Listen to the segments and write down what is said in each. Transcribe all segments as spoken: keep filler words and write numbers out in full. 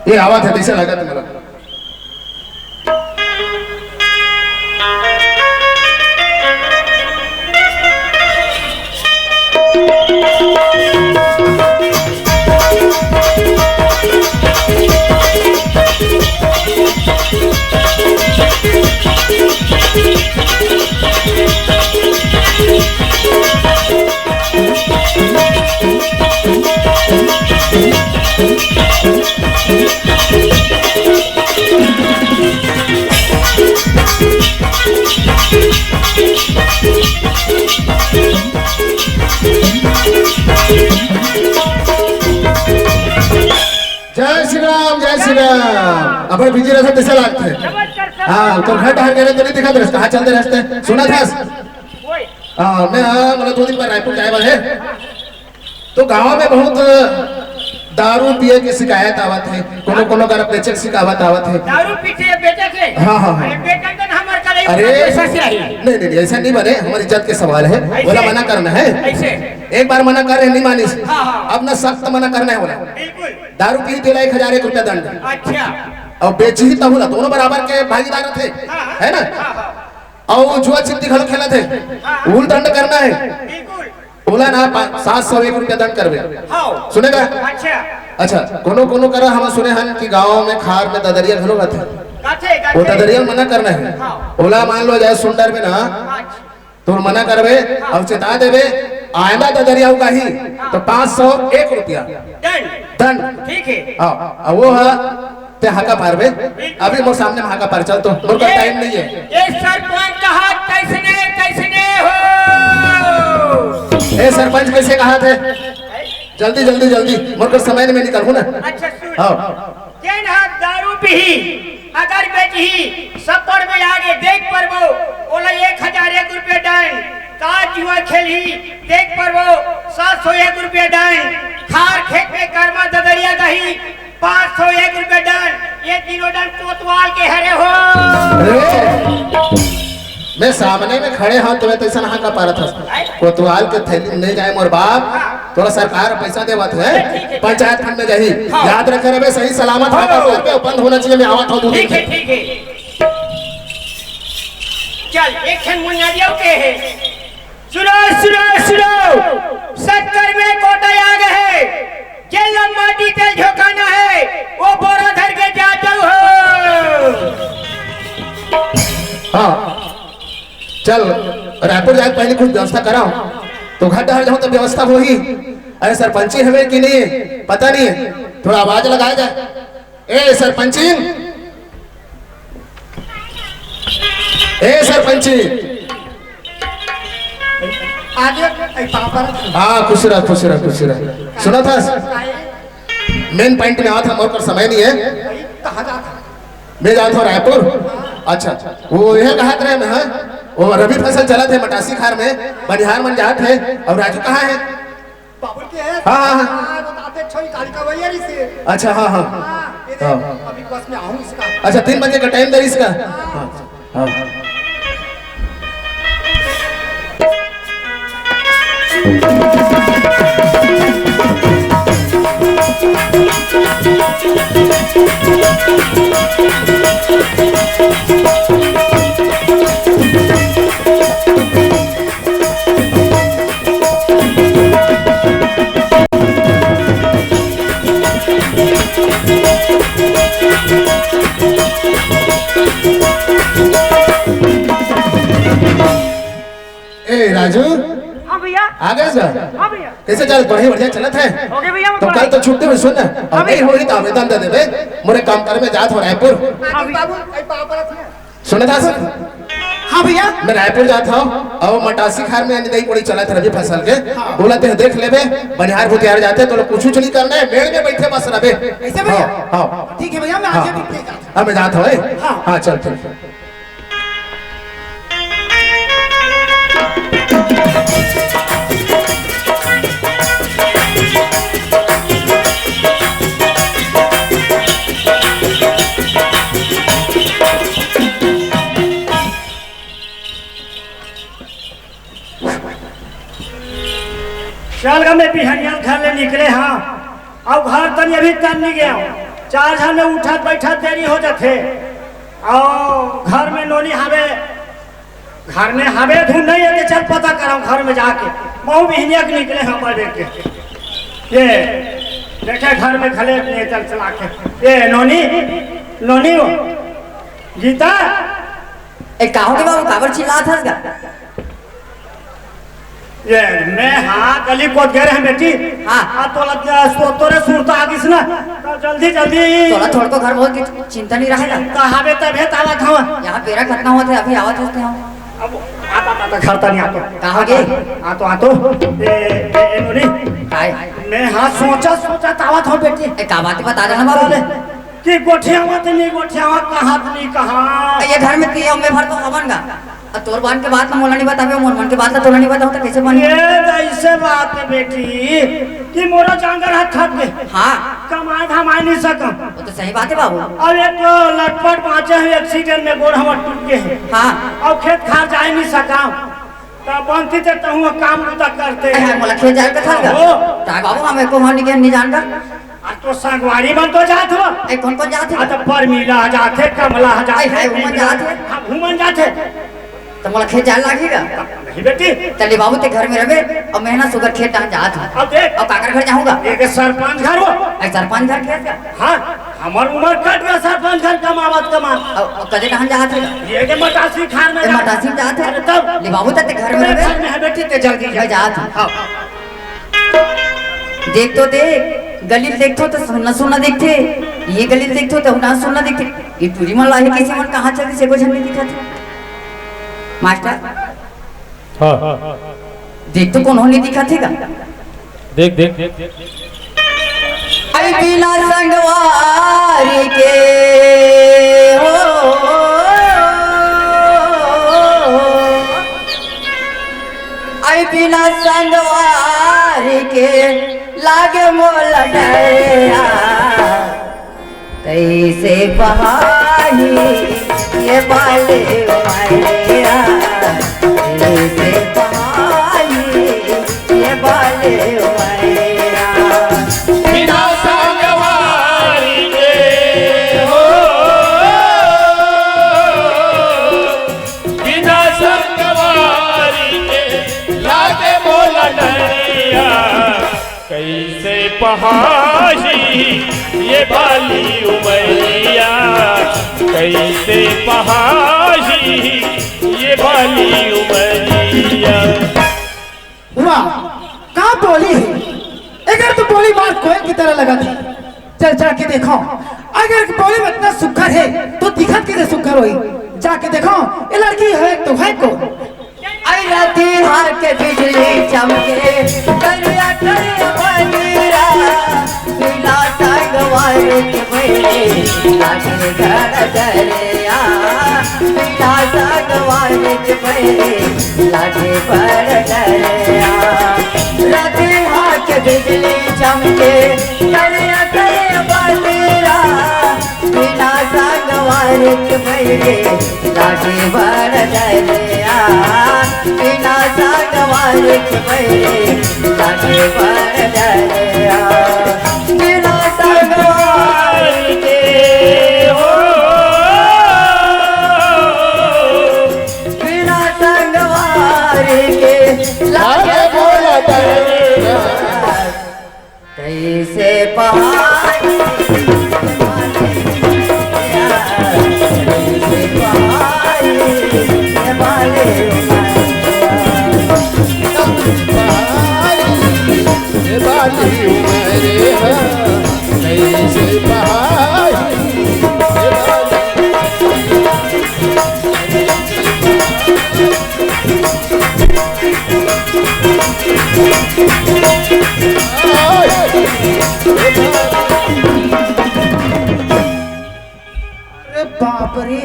ये आवाज है, कैसे लगा तुम्हारा? जय श्री राम, जय श्री राम। अपन बिजी रहते, कैसे लागते? हाँ, तो घर टहर करे तो नहीं दिखा दे, कहाँ चलते रहते? सुना था? हाँ, मैं, हाँ, मतलब, दो दिन बाद रायपुर जाए वाले। तो गांव में बहुत दारू पिए के शिकायत आवत है, कोनो कोनो करा बेचे के शिकायत आवत है। दारू पीते बेचे के? हाँ, हाँ, हाँ। अरे, बेचन तो हमर कलई अरे, पैसा से आई। नहीं, नहीं, नहीं, ऐसा नहीं बने, हमारी इज्जत के सवाल है, ऐसे? बोला मना करना है। ऐसे? एक बार मना कर रहे, नहीं मानिस। हाँ, हाँ। अब ना सख्त मना करना है बोला। बिल्कुल। दारू पी तेला एक हजार एक रुपया दंड। अच्छा। और बेची ही तहूला, दोनों बराबर के भागीदार थे, हाँ, हाँ। है ना? हाँ, हाँ। और जुआ चिट्ठी घलो खेलत हे, हाँ। उल दंड करना है। बिल्कुल। बोला ना, पा-, सात सौ एक रुपया दंड करबे। हाँ। सुनेगा? अच्छा। अच्छा, कोनो कोनो करा हम सुने हन कि गांव में खार में ददरिया घलो रहथे। काथे, काथे। वो ददरिया मना करना है। हाँ। ओला मान लो जाए सुंदर में ना, हाँ। तो मना करबे, हाँ। और चेता देबे, आइंदा ददरिया उगाही, हाँ। तो पाँच सौ एक रुपया। दंड। दंड। ठीक है। हाँ, अब वो है, ते हाका पारबे। अभी मोर सामने में हाका पार, चल तो, मोर का ये, टाइम नहीं है। ये सरपंच कहा कैसने, कैसने हो? ए सरपंच कैसे कहा थे? जल्दी, जल्दी, जल्दी, मोर का समय में निकलूँ ना। अच्छा, सुन। हाँ। जेन ह दारू पीही, अगर बेचही, सप्पड़ में आगे देख परबो, ओला एक हजार एक रुपया दंड। का जुआ खेलही, देख परबो, सात सौ एक रुपया दंड। खार खेत में करमा ददरिया गही, पाँच सौ एक रुपया दंड। ये तीनों दंड कोतवाल के हरे हो। अरे! मैं सामने में खड़े हंव, तुम्हें तैसन हाका पारत हस। कोतवाल के थैली में नहीं जाए मोर बाप, तोला सरकार पैसा देवत हे, पंचायत फंड में जाही। हाँ। याद रखे रहे, सही सलामत हाका पार के बंद होना चाहिए। मैं आवत हंव दू दिन में। ठीक है, ठीक है। चल, एक ठन मुन्ना दियो के है। सुनो, सुनो, सुनो, सत्तर में कोटा आ गए हैं। जेला माटी तेल झोंकाना है, वो बोरा धर के जा जाओ हो। हाँ, चल, रायपुर जाके पहले कुछ व्यवस्था कराओ, तो घर डहर जाऊँ तो व्यवस्था होही। अरे, सरपंची हवे कि नहीं, पता नहीं, थोड़ा आवाज लगाया जाए। ए सरपंची, ए सरपंची। आगे, ए, पापा। हाँ, खुश रह, खुश रह, खुश रह। सुना था? मेन पॉइंट में आवा था, मोर कर समय नहीं है। कहाँ जात हस? मैं जात हंव रायपुर। अच्छा, वो यह कहत रहे मैं, हाँ? वो रबी फसल चलत हे मटासी खार में, बनिहार मन जात हे, और राजू कहाँ है? बाबुल के है? हाँ, हाँ, हाँ। हाँ, बताते छोरी काली का वही है इसे। अच्छा, हाँ, हाँ। हाँ, ये देख, हाँ। अभी बस में आऊँ इसका। अच्छा, तीन बजे का टाइम दे इसका। हाँ। हाँ, हाँ। ए राजू, हाँ भैया। आ गए सर? हाँ भैया। कैसे चल, बढ़िया बढ़िया चलत हे? हो गए भैया, तो कल तो छुट्टी में सुन, अब हाँ भैया। नहीं होही तो आवेदन दे देबे। मोर काम करे में जात हंव रायपुर। हाँ भैया। बाबू, आई पापा रथ में। सुने था सर? हाँ भैया। मैं रायपुर जात हंव, अउ मटासी खार में निंदई कोड़ई चलत हे रबी फसल के। हाँ। बोला ते देख लेबे, बनिहार भुतिहार जाथे, तो कुछ कुछ नहीं करना हे, मेड़ में बैठे बस रबे। ऐसे भैया? हाँ, हाँ। ठीक है भैया, मैं हाँ। आगे भी जाता हूँ। हाँ, मैं जात हंव, ए? हाँ। हाँ, चल, चल, चल। चल गा, मैं बिहनिया घर ले निकले हँव, अउ घर तनी अभी तन नहीं गया हँव। चार झन में उठत बैठत देरी हो जाथे, अउ घर में नोनी हावे, घर में हावे धुन नहीं है, चल पता करँव घर में जाके। महूँ बिहनिया के निकले हँव, पर देख के ये देखे घर में घले नहीं, चल चला के। ये नोनी, नोनी हो, गीता। ए, का हो गे बाबू, काबर चिल्लात हस गा? ये मैं हाँ गली कोत गे रहेंव बेटी। हाँ। आ तोला सो-, तोरे सुरता आ गिस ना, त जल्दी जल्दी। तोला थोड़को घर बहुत की चिंता नहीं रहे ना। त हावे तभे त आवत हँव। यहाँ बेरा कतना होत हे, अभी आवत हस ते हँव। अब आता आता घर तनी आतो। का हो गे? आतो आतो। ए, ए, ए नोनी। काय? मैं हाँ सोचत सोचत आवत हँव बेटी। ए, का बात बता देना बाबू। अरे, कि गोठियावत नहीं गोठियावत, कहाँ नहीं कहाँ। ये घर में तो ये मैं भर तो हवन गा। अब तोर मन के बात ला मोला नहीं बताबे, मोर मन के बात ला तोला नहीं बताहूँ त कैसे बनी? ये तो ऐसे बात है बेटी कि मोरो जांगर हाथ थक गे। हाँ। कमाए धमाए नहीं सकँव। वो तो सही बात है बाबू। अब एक तो लटपट बाँचे हँव, एक्सीडेंट में गोड़ हमर टूट गे हे। हाँ। अउ खेत खार जाए नहीं सकँव। त बनती ते तहूँ काम बुता करते। अरे, मोला खेत जाए के था गा? हो। ताय बाबू, हम एको हनी के नहीं जानता। आ तो संगवारी मन तो जात हो। ए, कौन कौन जात हे? आ तो परमीला जात हे, कमला जात हे, हाय, उमन जात हे। हाँ, उमन जात हे। त मोला खेत जाए लागही गा? नहीं बेटी। चली बाबू, ते घर में रहबे अउ मैं ना सुग्घर खेत डाहन जात हँव। अब देख। अउ काकर घर जाहूँ गा? एक सरपंच घर हो। ए, सरपंच घर खेत का? हाँ, हमर उमर कट गे सरपंच घर कमावत कमावत। अउ, अउ कदे डाहन जात हे? ये के मटासी खार में ए, जात हे। मटासी में जात हे? अरे तब? ले बाबू, त ते घर में रहबे। घर में है बेटी, ते जल्दी जा। मैं जात हँव। हाँ। देख तो देख, गली देखथो त सुन्ना सुन्ना दिखथे, ये गली देखथो त सुन्ना सुन्ना दिखथे। ये टूरी मन लाही किसे मन कहाँ चल दिस, एको झन नहीं दिखत हे। मास्टर। हाँ। देख तो कोनो नहीं दिखत हे गा। देख, देख। अरे बिना संगवारी के हो, अरे बिना संगवारी के लागे मोला डरिया। कैसे पहाई ये बाली उमरिया, कैसे पहाई ये बाली उमरिया। बिना संगवारी के हो, बिना संगवारी के लागे मोला डरिया। कैसे पहाही ये बाली उमरिया, कैसे पहाही ये बाली उमरिया। वाह, का बोली हे? एकर तो बोली बात कोयल की तरह लगत हे। चल जाके देखो, अगर बोली में इतना सुग्घर हे तो दिखत के सुग्घर होई। जाके देखो, ये लड़की है तो है को। आई राती हार के बिजली चमके, करिया करिया बदरा, बिना संगवारी के भैले, लागे घर दरिया, बिना संगवारी के भैले, लागे बड़ दरिया। राती हार के बिजली चमके, करिया करिया बदरा, बिना संगवारी के भैले, लागे बड़ दरिया, बिना संगवारी के भैले, लागे बड़ दरिया। बिना संगवारी के हो, बिना संगवारी के लागे बड़ दरिया। कैसे पहाई, कैसे पहाई, ये बाली उमरिया, कैसे पहाई, ये बाली अरे बाप रे।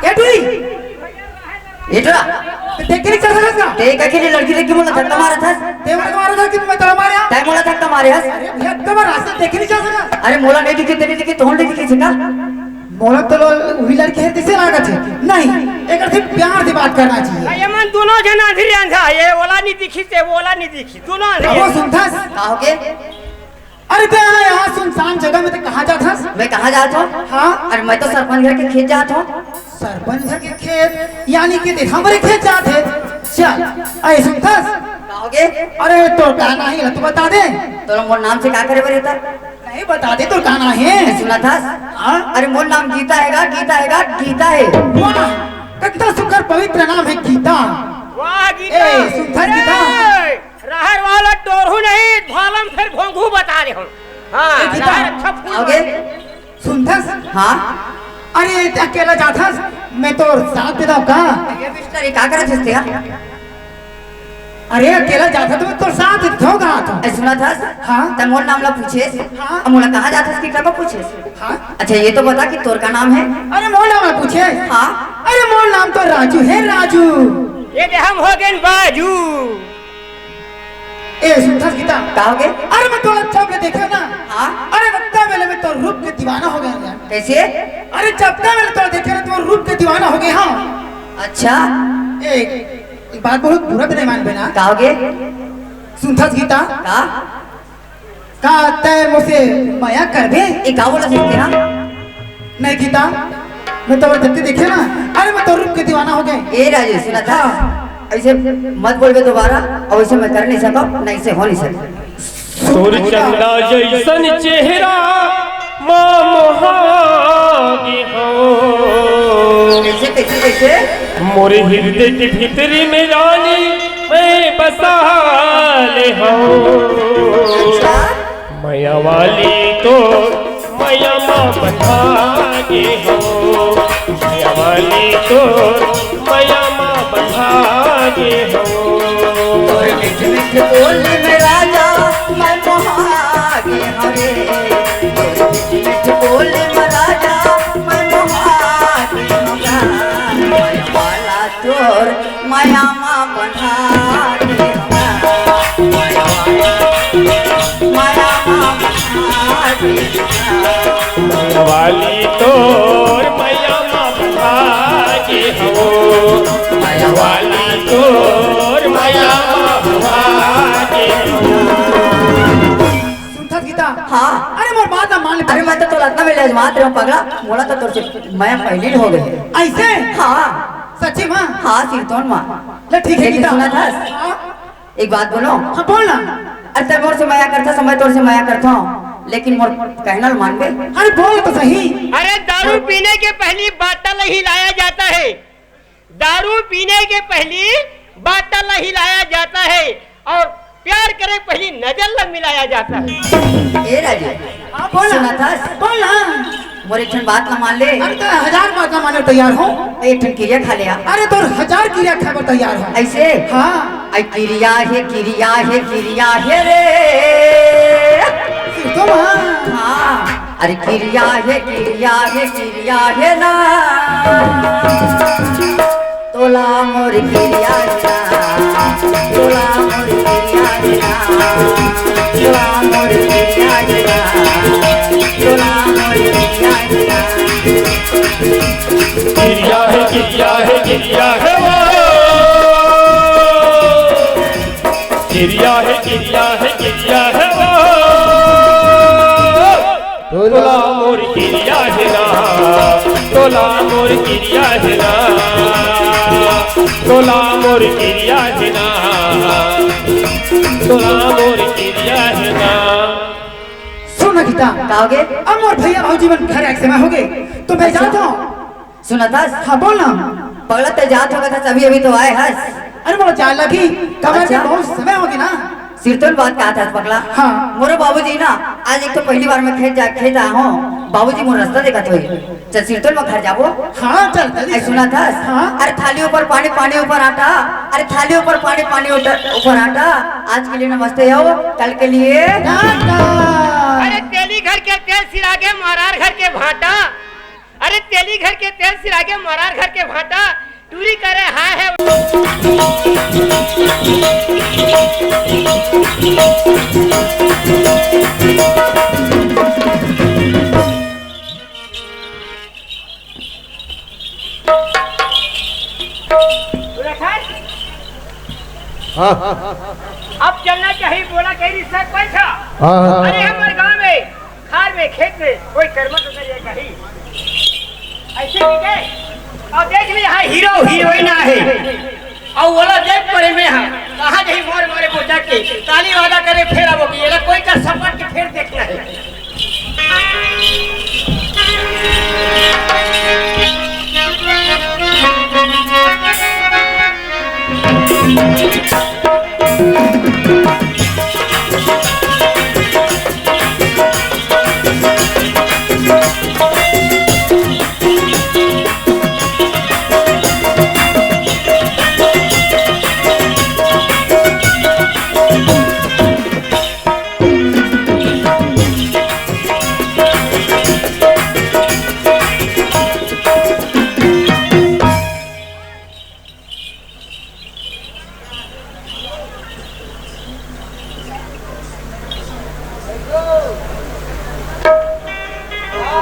ए टुरी। ए टुरा। ते देख के नहीं चल सकत का? ते का के लिए लड़की देख के मोला धक्का मारत हस? ते मोला मारत हस कि मैं तेला मारे? तै मोला धक्का मारे हस? अरे भैया, एकदम रास्ता देख के नहीं चल सकत। अरे मोला नहीं दिखे, ते नहीं दिखे, तोला नहीं दिखे का? मोला तो उही लड़की हे तइसे लागत हे। नहीं, एकर से प्यार से बात करना चाहिए। ये मन दोनों झन आंधी रे आंधा, ये ओला नहीं दिखी, ते ओला नहीं दिखी, दोनों आंधी। अब वो सुनथस? का होगे? अरे बे, यहाँ सुनसान जगह में ते कहाँ जात हस? मैं कहाँ जात हूँ? हाँ? अरे मैं तो सरपंच घर के खेत जात हूँ। सरपंच घर के खेत? यानी कि ते हमरे खेत जात हे? चल, अरे सुनथस? का होगे? अरे तोर का नाम हे, तू बता दे। तोला मोर नाम से का करे बर हे? नहीं बता दे, तोर का नाम हे? सुनथस? हाँ? अरे मोर नाम गीता हे गा, गीता हे गा, गीता हे। वाह, कितना सुंदर पवित्र नाम हे गीता। वाह गीता। ए, सुनथस गीता? अरे! रहर वाला टोरहू नहीं, भालम फेर भोंगहू बता रहे हो। हाँ, ए, गीता, रहर अच्छा फूल आगे। बा। सुनथस? हाँ। अरे, ते अकेला जाथस? मैं तोर साथ दे दंव का? ये मिस्टर, ये का करत हस ते यार? अरे, अकेला जाथस तो मैं तोर साथ दे दंव का? ए, सुनथस? हाँ। ते मोर नाम ला पूछेस? हाँ। अब मोला कहाँ जाथस कि कब पूछेस? हाँ। अच्छा, ये तो बता कि तोर का नाम हे? अरे, मोर नाम ला पूछेस? हाँ। अरे, मोर नाम तो राजू हे, राजू। ये दे हम हो गए बाजू। ए, सुनथस गीता? का होगे? अरे, मैं तोला जब ले देखे ना। हाँ? अरे, रत्ता बेले में तो रूप के दीवाना हो गया यार। कैसे? अरे, जब तक मैंने तोला देखे ना, तो रूप के दीवाना हो गए, हाँ। अच्छा। ए, एक बात बहुत बुरा तो नहीं मानबे ना। का होगे? सुनथस गीता? का? का तय मोसे मया करबे? ए, का बोला सकते ना? नहीं गीता, मैं तो जब देखे ना, अरे मैं तो रूप के दीवाना हो गए। ए राजेश, सुनथस? हाँ। ऐसे मत बोलबे दोबारा, और ऐसे मैं कर नहीं सकता, नहीं से हो नहीं सकता। तोर चंदा जैसन चेहरा मा मोहा गे हंव। कैसे, कैसे, कैसे? मोरे हृदय के भीतरी में रानी मैं बसा ले हंव। अच्छा। मया वाली तोर मया मा बंधा गे हंव, मया वाली तोर मया मा बंधा गे हंव। तोर मीठ मीठ बोल में राजा मैं मोहा गे हंव रे, तोर मीठ मीठ बोल में राजा मैं मोहा गे हंव गा। मया वाला तोर मया मा बंधा गे हंव। मया मा बंधा गे हंव। मया वाली तोर मया मा बंधा गे हंव। मया वाली तोर मया मा बंधा गे हंव। सुनथस गीता? हाँ। अरे मोर बात ला मान ले। अरे मैं तो तोला अतना बेर ले अजमात रहेंव पगला, मोला तो तोर से मया पहली हो गई। ऐसे? हाँ। सच्ची मा? हाँ, सिरतोन मा। ले ठीक हे लेकिन गीता। सुनथस? हाँ। एक बात बोलंव? हाँ, बोल ना। अरे तैं मोर से मया करथस, मैं तोर से मया करथंव, लेकिन मोर कहना ल मानबे? अरे बोल तो सही। अरे दारू पीने के पहली बाटल हिलाया जाता है, दारू पीने के पहली बाटल हिलाया जाता है और प्यार करे पहली नजर ल मिलाया जाता है। ए राजू, हाँ, बोल ना। सुनथस? बोल ना। मोर एक ठन बात ला मान ले। अरे, तो हजार बात ला माने तैयार हंव। एक ठन किरिया खा ले आ। अरे, तोर हजार किरिया खाए बर तैयार हंव। ऐसे? हाँ। अरे किरिया हे, किरिया हे, किरिया हे रे। तो हाँ। हाँ। अरे किरिया हे, किरिया हे, किरिया हे ना। तोला मोर किरिया हे ना, तोला मोर किरिया हे ना, तोला मोर किरिया हे ना, तोला मोर किरिया हे ना। किरिया हे, किरिया हे, किरिया हे वो। किरिया हे, किरिया हे, किरिया हे वो। तोला मोर किरिया हे ना, तोला मोर किरिया हे ना, तोला मोर किरिया हे ना, तोला मोर किरिया हे ना। सुन ना गीता, का होगे? अब मोर भैया भौजी मन घर आए के समय होगे, तो मैं जात हंव। सुनथस? हाँ, बोल ना। पगला, तैं जात होगे त अभी अभी तो आए हस। अरे मोला जाए लगही, कमर अच्छा। में बहुत समय होगे ना। सिरतोन बात कहत हस पगला। हाँ। मोरो बाबूजी ना, आज एक तो पहली बार मैं खेत जा, खेत आए हंव, बाबूजी मोर रास्ता देखत होही। चल सिरतोन में घर जाबो। हाँ, चल, जल्दी ऐ चल। सुनथस? हाँ। अरे थाली ऊपर पानी, पानी ऊपर आटा, अरे थाली ऊपर पानी, पानी ऊपर, ऊपर आटा, आज के लिए नमस्ते हो, कल के लिए टाटा। अरे तेली घर के तेल सिरागे, मरार घर के भाटा। अरे तेली घर के तेल सिरागे, मरार घर के भाटा, टूरी करे हाय है। हाँ। अब चलना चाहिए, बोला कह रही सरपंच। हाँ, हाँ। अरे, हमर गांव में, खार में, खेत में कोई कर्मा तो नहीं है कहीं। ऐसे नहीं गए। और देख ली, यहाँ हीरो हीरोइन आहे। और ओला देख परे में, हाँ, कहाँ जाही मोर मारे बोचा के, ताली वादा करे, फेर आवो कि एला कोई का सपट के फेर देखना है।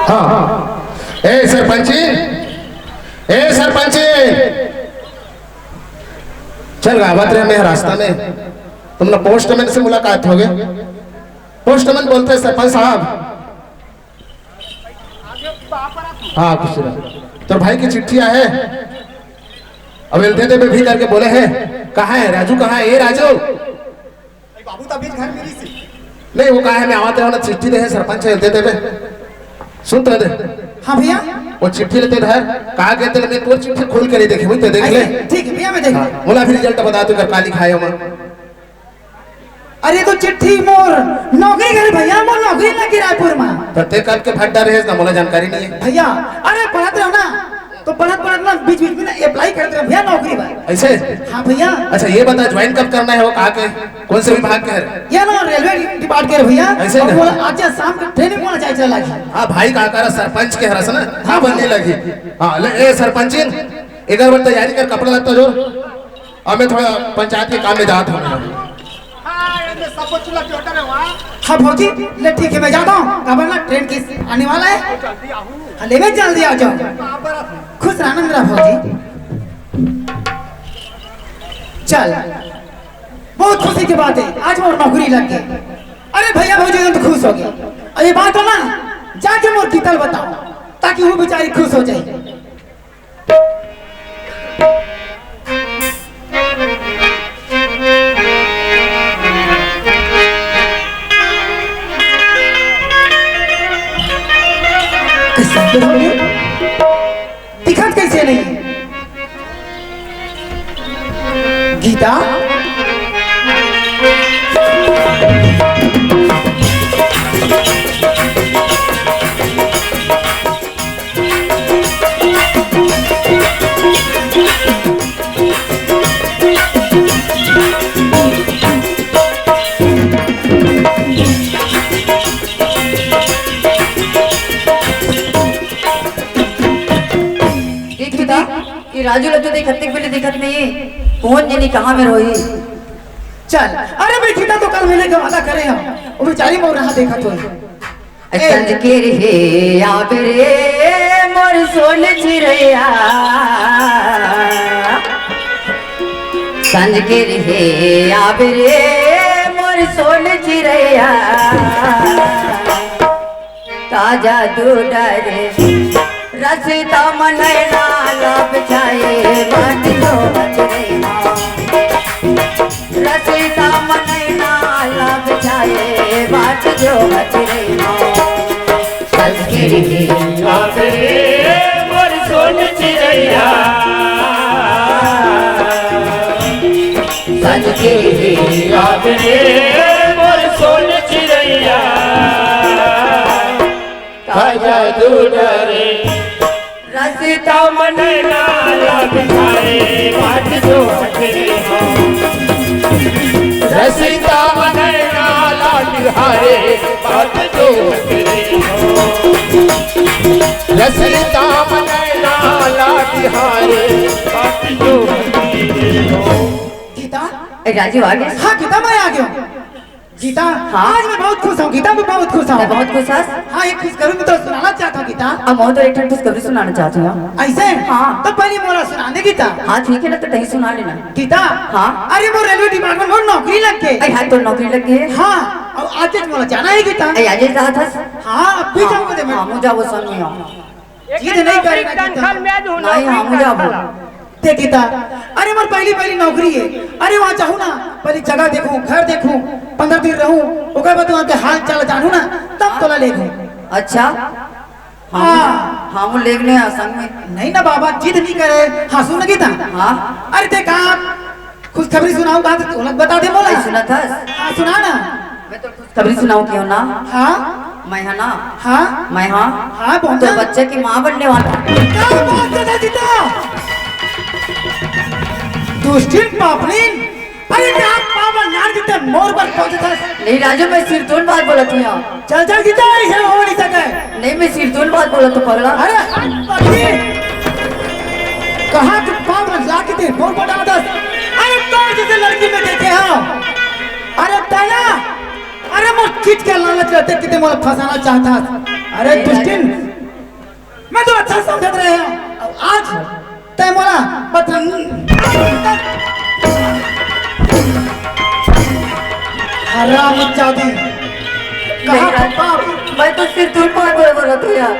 हाँ, हाँ। ए सरपंची, ए सरपंची, चल गावत रहे मैं रास्ता में, तुमने पोस्टमैन से मुलाकात हो गई। पोस्टमैन बोलते हैं, सरपंच साहब, हाँ, खुश रहो। तोर भाई की चिट्ठी आहे, अब एला दे देबे भी करके बोले हे। कहाँ है राजू, कहाँ है? ए राजू। अरे बाबू, तो अभी घर मिली सी। नहीं, वो कहा है, मैं आवत रहा ना, चिट्ठी दे हे सरपंच, एला दे देबे। सुन तो दे। हाँ भैया। वो चिट्ठी ल दे हे, कहा के तेरे में तोर चिट्ठी खोल के नहीं देखे, वही तो देख ले। ऐसे, ठीक है भैया, मैं देख हाँ, लूँ। बोला फिर रिजल्ट बता तू कर काली खाए हो। अरे, तो चिट्ठी मोर नौकरी करे भैया, मोर नौकरी लगी रायपुर में। तो ते कब के भड्डा रहे ना, मोला जानकारी नहीं है। भैया, अरे, पढ़त रहो ना, तो पढ़त पढ़त ना बीच बीच में ना अप्लाई करत रहो भैया नौकरी बर। ऐसे? हाँ भैया। अच्छा, ये बता, ज्वाइन कब करना है, वो कहाँ के, कौन से विभाग के है? ये ना रेलवे डिपार्ट के है भैया। ऐसे और ना? बोला, आज या शाम के ट्रेन में मोला जाए चला गया। हाँ भाई, का करा, सरपंच के हरस ना, हाँ बनने लगी। हाँ, ले, ए सरपंचिन, एक बार तैयारी कर, कपड़ा लत्ता जोर। अब मैं थोड़ा पंचायत के काम में जात हूँ। हाँ, ये सब चूल्हा के order है वहाँ। हाँ भौजी, ले ठीक है, मैं जाता हूँ, काबर ना ट्रेन किस आने वाला है। जल्दी आऊँ। हाँ, ले मैं जल्दी आ जाऊँ। हाँ, बराबर। खुश रह, आनंद रह भौजी। चल, बहुत खुशी की बात है, आज मोर नौकरी लग गई। अरे भैया भौजी तो खुश हो गए। अब ये बात हो ना, जाके मोर गीता ल बताओ, ताकि वो बेचारी खुश हो जाए। कैसे अंदर हो गए? दिखत कैसे नहीं? गीता? देख बेटा, ये राजू ल तो देख, अतेक बेले दिखत नहीं है। कौन जनी कहाँ में रोही? चल, अरे भाई, गीता तो कल मिले के वादा करे हम। वो बेचारी मोर रहा देखत होई। संजके रे आबे रे मोर सोन चिरैया, संजके रे आबे रे मोर सोन चिरैया, ताजा दूध रे रसता मनैना लब छाए बाट जो बचरे। रसिता मनैना लाग जाए, बात जो बचरे हो। संस्कृति बाबे मोर सोन चिरैया। संस्कृति बाबे मोर सोन चिरैया। ताजा दूध रे। रसिता मनैना लाग धारे बात जो हटरे हो। रसिता मनैना लाग धारे बात जो हटरे हो। रसिता मनैना लाग धारे बात जो हटरे हो। गीता? ए, राजू आ गया? हाँ, गीता, मैं आ गया हूँ। गीता, हाँ। आज मैं बहुत खुश हूँ गीता, मैं बहुत खुश हूँ। मैं बहुत खुश हस। हाँ, एक खुशखबरी मैं तो सुनाना चाहता हूँ गीता। अब मैं तो एक ठन खुशखबरी सुनाना चाहत हूँ। ऐसे? हाँ। तो पहले मोला सुना दे गीता। हाँ, ठीक है ना, तो तहीं सुना लेना। गीता। हाँ। अरे, मोर रेलवे डिपार्टमेंट में नौकरी लग गए। अरे हाँ, तो नौकरी लग गई है। हाँ, अब आज मोला जाना है गीता। अरे आज जात हस। हाँ, अब भी हाँ, जाऊंगा मैं। हाँ, मुझे वो सुन नहीं आओ। जिद नहीं करे ना गीता। नहीं, हाँ, मुझे आप बोलो। देख गीता, अरे मोर पहली पहली नौकरी है। अरे वहाँ जाहूँ ना, पहली जगह देखूँ, घर देखूँ, पंद्रह दिन रहूँ, ओकर बाद वहाँ के हाल चाल जानहूँ ना, तब तोला लेगहूँ। अच्छा। हाँ। हाँ, वो लेगने आ संग में। नहीं ना बाबा, जिद नहीं करे। हाँ, सुन ना गीता। हाँ। अरे देख, आप खुशखबरी सुनाऊँ कहा तो तोला बता दे मोला। नहीं सुना था। हाँ, सुना ना। मैं तो खुशखबरी सुनाऊँ क्यों ना? हाँ। मैं है ना। हाँ। मैं हाँ। हाँ, पहुँच तो जा। बच्चे की माँ बनने वाला। क्या बात है गीता? दुष्टिन पापनिन, अरे क्या पावन यार गीता मोर पर पहुँच था। नहीं राजू, मैं सिरतोन बात बोलत हूँ यहाँ। चल चल गीता, ऐसे हो नहीं सके। नहीं, मैं सिरतोन बात बोलत हूँ पगला। अरे हट पगली, कहाँ के पावन ला के दे मोर पर डाल दस। अरे तोर जैसे लड़की में देखे हो। अरे ताया, अरे मोर चीज के लालच रहते किते मोला फंसाना चाहता। अरे नहीं दुष्टिन, राजू। मैं तो अच्छा समझत रहे हूँ। अब आज तय मोला पत्र हराम जादी। कहाँ नहीं, का पाप? मैं तो सिरतोन बात बोलत हूँ यार।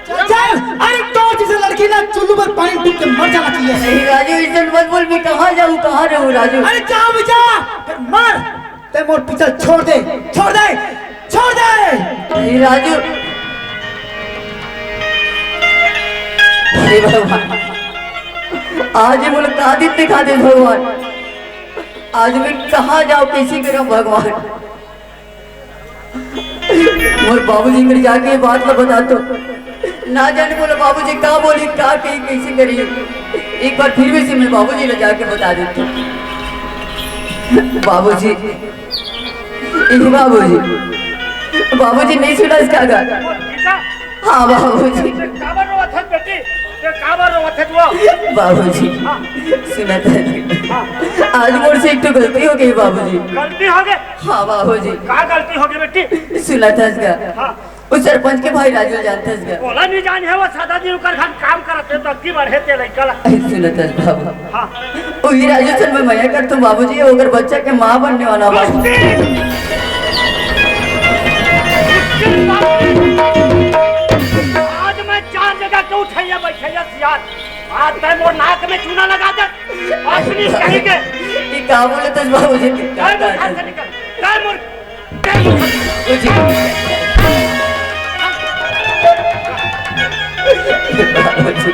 चल, चल, अरे तो जैसे लड़की ना चुल्लू पर पानी डूब के मर जाना चाहिए। नहीं राजू, इसे मत बोल, मैं कहाँ जाऊँ, कहाँ रहूँ राजू? अरे जाओ बेटा, फिर मर। ते मोर पीछा छोड़ दे, छोड़ दे, छोड़ दे। नहीं राजू, हे भगवान, आज ही मुलाकात ही दिखा दे भगवान। आज मैं कहाँ जाऊँ, कैसे करूँ भगवान? मोर बाबूजी कर जाके ये बात ला बता तो। ना जाने मोला बाबूजी का बोली, का कही, कैसे करी। एक बार फिर भी से मैं बाबूजी ला जाके बता देती हूँ। बाबूजी, ए बाबूजी, बाबूजी नहीं सुना इसका गा? हाँ बाबूजी। ते काबर रोवत हस बेटी? ते काबर रोवत हस वो? बाबूजी, हाँ। सुना था। हाँ। आज मोर से एक तो गलती हो गई बाबूजी। गलती हो गई? हाँ बाबूजी। का गलती हो गई बेटी? सुना था इसका। हाँ। उस सरपंच के भाई राजू जानते हैं इसका। बोला नहीं जान है वो सादा जी ओकर घर काम करत है तो अबकी बढ़े ते लइका ला। ऐ सुना था बाबू। हाँ। वही राजू से मैं मया कर तुम बाबूजी, ओकर बच्चा के माँ बनने वाला बाबू। आज मैं चार जगह के उठैया बैठैया सियार। आज तै मोर नाक में चूना लगा दे। अपनी कहीं के। ये का बोले तो बाबूजी? काय मोर घर से निकल। काय मोर, काय मोर घर से निकल। बाबूजी।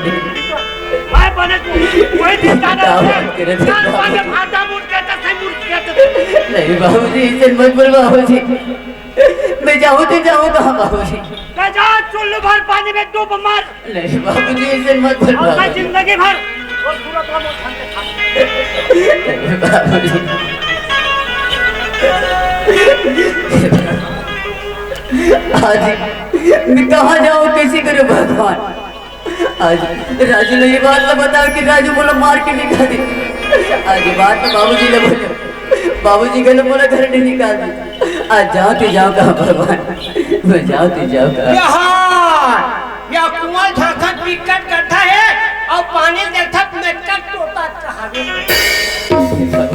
मैं बने तू, कोई चिंता ना करे। कान पाके भाटा मुड़ के तो सही मुड़ के तो। नहीं बाबूजी, इसे मत बोल बाबूजी। मैं जाऊँ तो जाऊँ कहाँ बाबूजी? मैं जा चुल्लू भर पानी में डूब मर। नहीं बाबूजी, इसे मत बोल और मैं बाबूजी। जिंदगी भर वो सूरत का मुंह ठंडे खा। नहीं बाबूजी। आज मैं कहाँ जाऊँ, कैसे करूँ भगवान? आज राजू ने ये बात ना बताओ कि राजू बोला मार के निकाल दे। आज ये बात ना बाबूजी ने बोले, बाबूजी गले बोला घर नहीं निकाल दे। आज जाओ तो जाओ कहाँ भगवान, मैं जाओ तो जाओ कहाँ। यहाँ या कुआं झांकत बिकट गड्ढा है और पानी देखत मेटकट टोटत कहावे।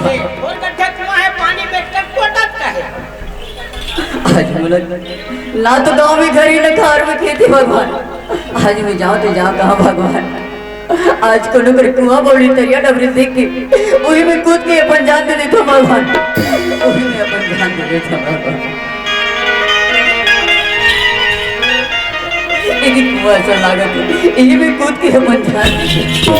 ये और गड्ढा कुआं है, पानी मेटकट टोटत का है। आज बोला, ना तो गाँव में घर ही ना खार में खेती भगवान। आज मैं जाऊँ तो जाऊँ कहाँ भगवान? आज कोनो कर कुआं बौड़ी तरिया डबरी देख के वही में कूद के अपन जान दे देता भगवान, वही में अपन जान दे देता भगवान। एक कुआं ऐसा लागत है, यही में कूद के अपन जान दे देता।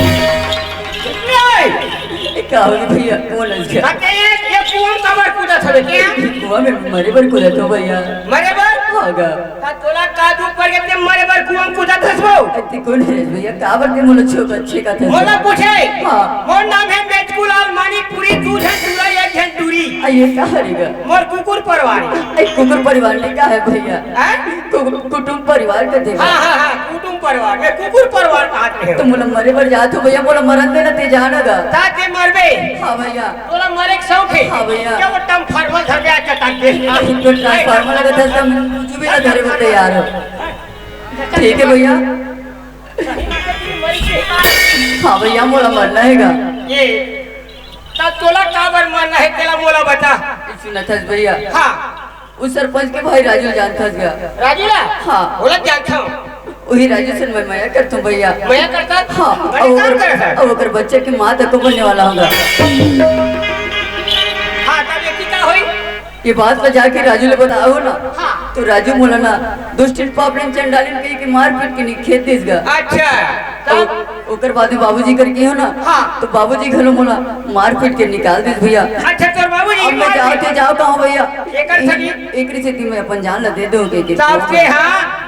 ए, का हो गया भैया, कौन है क्या? अरे, ये, ये कुआं में काबर कूदत हवे, क्या? ये कुआं में मरे बर कूदत हो भैया। मरे बर? हाँ गा। ता तोला का दुख पड़ गया, ते मरे बर कुआं में कूदत हस वो? अरे, ते कौन है भैया? काबर ते मोला छो बच्चे का था? मोला पूछे? हाँ। मोर नाम है मेचकू लाल मानिकपुरी, तू झन टूरा एक झन टूरी। अ, ये का हरे गा? मोर कुकुर परिवार हे। अ, कुकुर परिवार नइ कहय भइया। हैं? कु-, कुटुम परिवार कथे। हाँ, हाँ, हाँ, कुटुम परिवार। मैं कुकुर परिवार कहत रहेंव। त मोला मरे बर जात हँव भइया, मोला मरन दे ना, तैं जा ना गा। त तैं मरबे। हाँ भइया। तोला मरे के सौख हे? हाँ भइया। क्या वो transformer धर दे आज चटक दे। अ, तो transformer लगत हे, सब कुछ भी ना धरे बर तैयार हँव। ठीक हे भइया। हाँ भइया, मोला मरना हे गा। ये, त तोला काबर मरना हे, तेला मोला बता। सुनत हस भइया? हाँ। उस सरपंच के भाई राजू जानत हस गा? राजू ला? हाँ। ओला जानत हँव। उही राजू से मैं मया करत हँव भइया। मया करत हस? हाँ। बड़े अब काम ओकर, करत हस। अब ओकर बच्चा के माँ तको बनने वाला हँव गा। हाँ, तब ये का होही? ये बात ला जाके राजू ले बताहूँ ना, हाँ। तो राजू मोला ना दुष्टिन पापड़िन चंडालिन कहि के मार पीट के निखेद दिस गा। अच्छा, तब? ओ-, ओकर बाद में बाबूजी कर कहेंव ना, हाँ। तो बाबूजी घलो मोला मार पीट के निकाल दिस भइया। अच्छा, तोर बाबूजी अब मैं मार जाओ पीट। तैं जाओ कहाँ भइया? एकर सगी? एक, एक सेती मैं अपन जान ला दे देहूँ कहि के। तब के हाँ।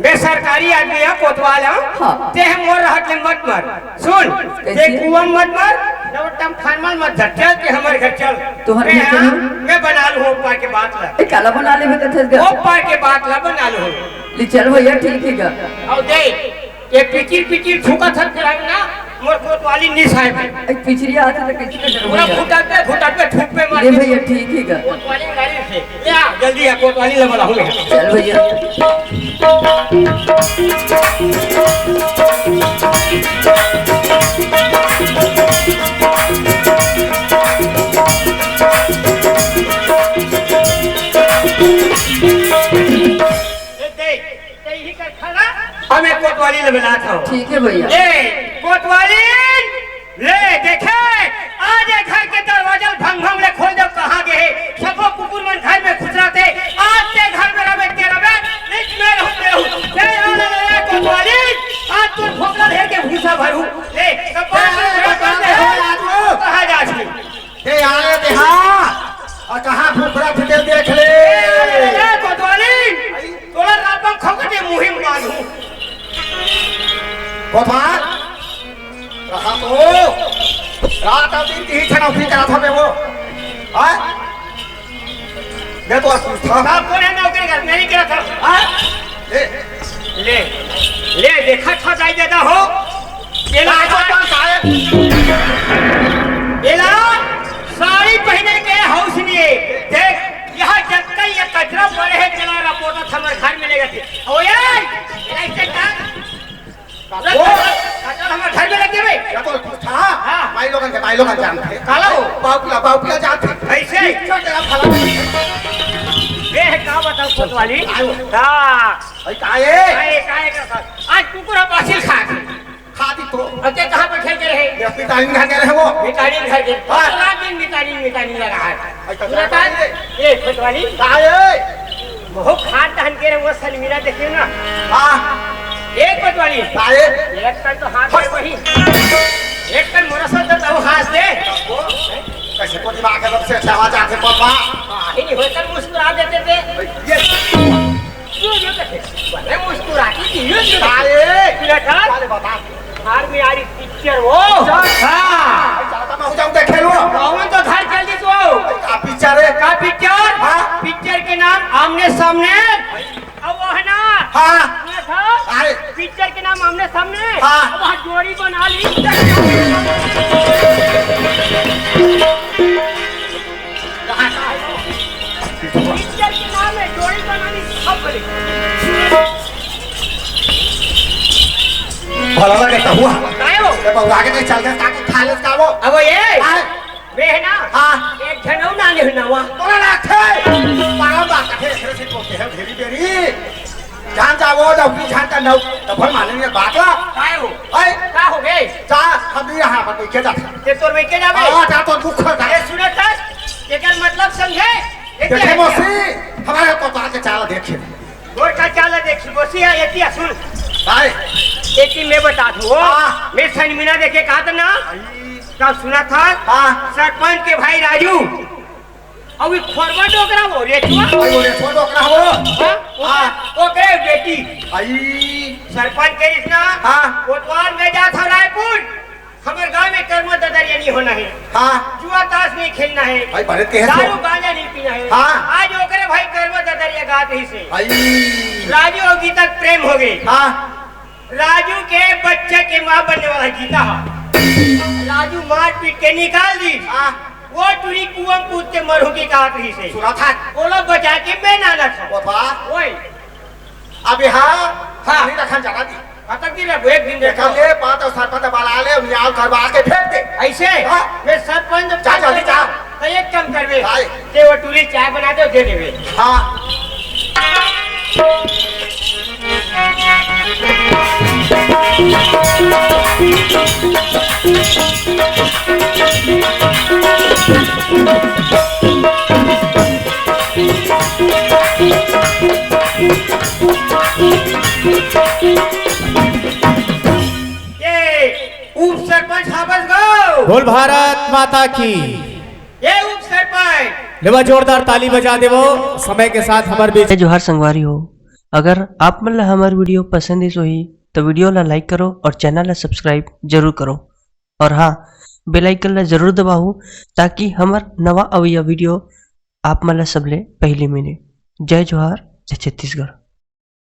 मैं सरकारी आदमी हँव, कोतवाल हँव। हाँ। तैं ह मोर रहत ले मत मर। सुन, कइसे? तैं कुआँ म मत मर, ना वो transformer मत धर। चल, तैं हमर घर चल। तुँहर घर चलहूँ? मैं बना लूँ ओ पार के बात ला। ए, काला बना लेबे कथस गा? ओ पार के बात ला बना लूँ। ले चल भइया, ठीक हे गा। अउ देख, ये पिचिर पिचिर फूँकत हस तेला ना, मोर कोतवाली नइ साहय। ए, पिचिरिया आथे त कइसे के डरबो पूरा भइया? फुटत में, फुटत में थूक पे मार ले दे। भइया, ठीक हे गा। कोतवाली गाड़ी से। या, जल्दी आ, कोतवाली ला बलाहूँ मैं। चल भइया। ए, दे, दे, इही कर खाना। अब मैं कोतवाली ला बलात हँव। ठीक हे भइया। ए, कोतवाली! ले, देखे, आज ये घर के दरवाजा ल भंग भंग ले खोल दे, कहाँ गे हे? सबो कुकुर मन घर में खुसरथे। आज तैं घर में रहिबे, तैं रहिबे, नइ त मैं रहूँ, मैं रहूँ। ले, ले, ले, ले, कोतवाली, आज तोर फोकला ल हेर के भूसा भरहूँ। ले, सब बात ए, सुन, बता दे हो, राजू। कहाँ जात हे? ए, आए दे, हाँ। अउ कहाँ फुफरा फिटे देख ले। ए, ए, ए, कोतवाली, तोला रापा खौकटे मुहिम बांधू। कोतवाल, रहा तो। रात अउ दिन की ही छनौती करत हवे वो। हाँ? मैं तो पूछत हँव। साहब, कोन हे नौकरी कर? मैं नइ करत हँव। हाँ? ले। ले। ले, देखत हस दाई ददा हो। एला साहब, साहब। एला साड़ी पहिने के हौस नइ हे। देख, इहाँ जतका ये कचरा पड़े हे, तेला रपोटत हमर घर में ले जाथे। ओ ये, एला इसे टांग। ओ! कचरा हमर घर में लग गे बे। या तो पूछत हँव। हाँ। माई लोगन के, माई लोगन जानथे। काला हो? बाउपिया, बाउपिया जानथे। अइसे? चल, तेला भला। बे, का बतावँव कोतवाली? आयो। हाँ। भाई, का हे? का हे, का हे, का हे? आज कुकुर ह बासी ल खात हे। खा दिस तो। अब तैं कहाँ पे खेल के रहे? ये मितानिन घर गे रहे वो। मितानिन घर गे। हाँ। पूरा दिन मितानिन, मितानिन लगा हे। अच्छा, पूरा अच्छा। टाइम। ए, कोतवाली। का हे? बहुत खान दहन के रहे, वो सनमीना देखे ना। हाँ। ए, कोतवाली। का हे? एक कन तो हाथ दे वही। एक कन मोरा साथ तो तब हाथ दे। वो? कइसे को दिमाग हे, तब से अच्छा आवाज आथे, पापा। हाँ, ही नहीं होता, मुस्कुरा देते थे। ये यो, यो देखे, बने मुस्कुराती थी, यो, यो। अरे! सुना था? साले बता। घर में आ रही पिक्चर वो। अच्छा। हाँ। ज्यादा मैं हो जाऊँ, देखे लो। कौन तो घर चल दी तू? का पिक्चर हे? का पिक्चर? हाँ। पिक्चर के नाम आमने सामने। अब वह ना। हाँ। सुना था? अरे। पिक्चर के नाम आमने सामने। हाँ। अब वहाँ जोड़ी बना ली। पिक्चर के नाम हे जोड़ी बनानी, सब बने। भला लगे तो हुआ। काय हो? ये बउरा के नहीं चल गया, ताकि खा ले का वो। अब ये? हाँ। मैं हे ना? हाँ। एक झन अउ ना नहीं ना हुआ। तोला ना थे। पागल बात है, फिर से बोलते हैं, घेरी बेरी। जान जा वो, जब भी जान का नौ, तब भर मानेंगे बात ला। काय हो? है? का हो गए? जा, हम भी यहाँ पर कोई के जाते। ते तोर में के जाबे? हाँ, जा तो दुख होता है। ए, सुनो त, एकर मतलब समझे? ए, देखे क्या है? मौसी, हमारे को तो आके चाला देखे। गोर का चाला देखी, मौसी, यहाँ एती सुन। काय? एती मैं बता दूँ, वो हाँ। मैं सनमीना देखे कहा था ना? आई। तब सुना था? हाँ। सरपंच के भाई राजू। अउ ये खोरवा डोकरा वो, रेचवा? अरे वो रेचवा डोकरा वो? हाँ? हाँ। ओकरे बेटी। आई। सरपंच के रिस ना? हाँ। कोतवाल में जात हँव रायपुर। हमर गांव में कर्मा ददरिया नहीं होना है। हाँ। जुआ ताश नहीं खेलना है। भाई, बने कहे दारू गांजा नहीं पीना है। हाँ। आज ओकरे भाई कर्मा ददरिया गात रहिस हे। भाई। राजू अउ गीता के प्रेम हो गे। हाँ। राजू के बच्चा के माँ बनने वाला गीता हे। राजू मार पीट के निकाल दिस। हाँ। वो टूरी कुआं में कूद के मरहूं के गात रहिस हे। सुना था। ओला बचा के मैं नाना था। वो था। ओए। अबे हाँ, हाँ। नहीं रखन जाना दी। कतक दिन रखबो, एक दिन देखा रखबो। ले, बात अउ सरपंच बला ले, न्याय करवा के फेंक दे। ऐसे? हाँ। मैं सरपंच जा, जल्दी जा। तो एक काम करबे। काय? ते वो टूरी चाय बना दे, दे देबे। हाँ। ये उप सरपंच हावस गो। बोल भारत माता की। ये उप सरपंच। लेवा जोरदार ताली बजा देवो, समय के साथ हमर बीच। जय जोहार संगवारी हो, अगर आप मन ला हमर video पसंद आइस होही, तो video ला like करो और channel ला subscribe जरूर करो। और हाँ, bell icon ला जरूर दबाओ, ताकि हमर नवा अवइया video आप मन ला सबले पहली मिले। जय जोहार, जय छत्तीसगढ़।